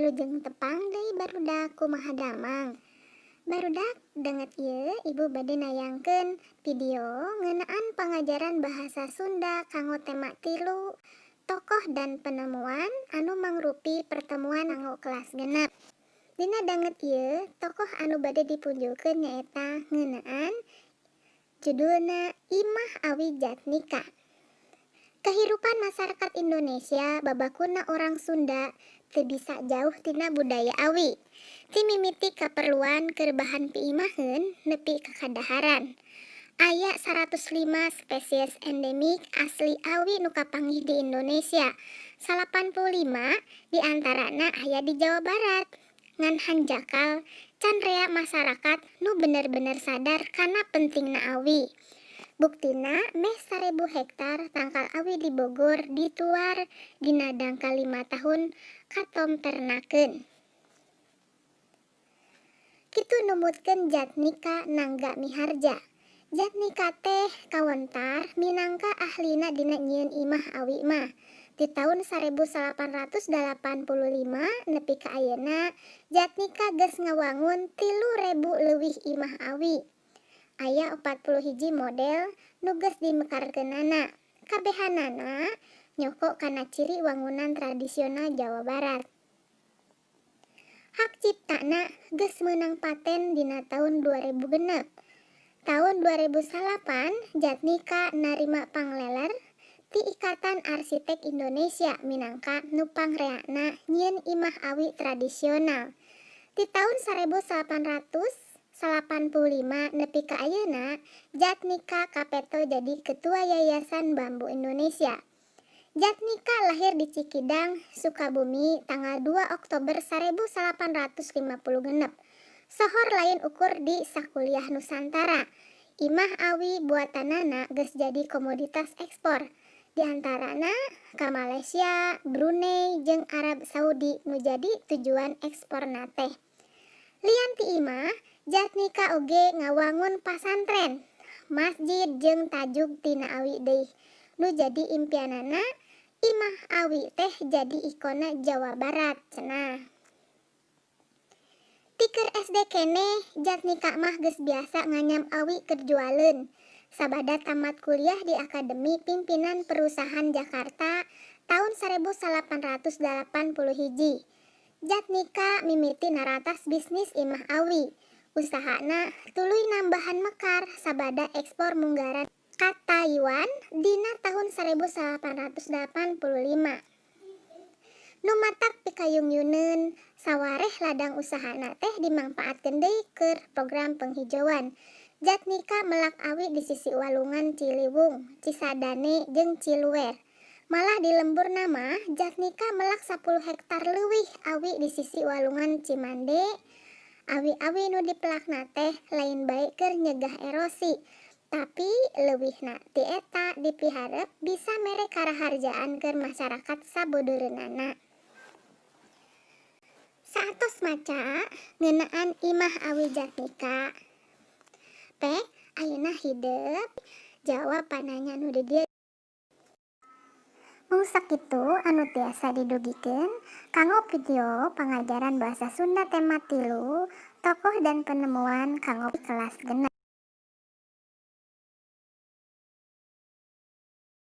Wilujeng tepang deui, barudak. Kumaha damang, barudak? Danget ieu Ibu bade nayangkeun video ngeunaan pangajaran bahasa Sunda kanggo tema 3, tokoh dan penemuan, anu mangrupi pertemuan kanggo kelas 6. Dina danget ieu, tokoh anu bade dipunjulkeun nyaeta ngeunaan judulna Imah Awi Jatnika. Kehidupan masyarakat Indonesia, babakuna orang Sunda, teu bisa jauh tina budaya awi. Ti mimiti kaperluan keur bahan piimaheun nepi ka kadaharan. Aya 105 spesies endemik asli awi nu kapanggih di Indonesia. 85 di antarana aya di Jawa Barat. Ngan hanjakal can rea masyarakat nu bener-bener sadar kana pentingna awi. Buktina meh 1000 hektar tangkal awi di Bogor dituar dina dangkal 5 tahun katompernakeun. Kitu numutkeun Jatnika Nangga Miharja. Jatnika teh kawentar minangka ahlina dina nyieun imah awi mah. Ti taun 1885 nepi ka ayeuna, Jatnika geus ngawangun 3000 leuwih imah awi. Aya 41 model nu geus dimekarkeunana. Kabehanana nyoko kana ciri wangunan tradisional Jawa Barat. Hak ciptana geus meunang paten dina taun 2006. Taun 2009 Jatnika narima pangleler ti Ikatan Arsitek Indonesia minangka nu pangreana nyieun imah awi tradisional. Ti taun 1885 nepi ka ayeuna, Jatnika kapeto jadi Ketua Yayasan Bambu Indonesia. Jatnika lahir di Cikidang, Sukabumi, tanggal 2 Oktober 1856. Sohor lain ukur di sakuliah Nusantara. Imah awi buatanana geus jadi komoditas ekspor. Di antarana ka Malaysia, Brunei, jeung Arab Saudi nu jadi tujuan eksporna teh. Lian ti imah, Jatnika oge ngawangun pasantren, masjid jeung tajug tina awi deui. Nu jadi impianana, imah awi teh jadi ikona Jawa Barat cenah. Ti keur SD keneh Jatnika mah geus biasa nganyam awi keur jualeun. Sabada tamat kuliah di Akademi Pimpinan Perusahaan Jakarta taun 1881, Jatnika mimiti naratas bisnis imah awi. Usahana tuluy nambahan mekar sabada ekspor munggaran ka Taiwan dina tahun 1885. Nu matak pikayung-yuneun, sawareh ladang usahana teh dimangpaatkeun deui keur program penghijauan. Jatnika melak awi di sisi walungan Ciliwung, Cisadane jeung Ciluer. Malah di lemburna mah Jatnika melak 10 hektar leuwih awi di sisi walungan Cimande. Awi-awi nu dipelakna teh lain bae keur nyegah erosi, tapi leuwihna ti eta dipiharep bisa mere karaharjaan keur masyarakat sabudeureunana. Saatos maca ngeunaan Imah Awi Jatnika. Pek, ayeuna hidep jawab pananya nu di dieu. Mung sakitu anu tiasa didugikeun kanggo video pangajaran bahasa Sunda tema 3, tokoh dan penemuan, kanggo kelas 6.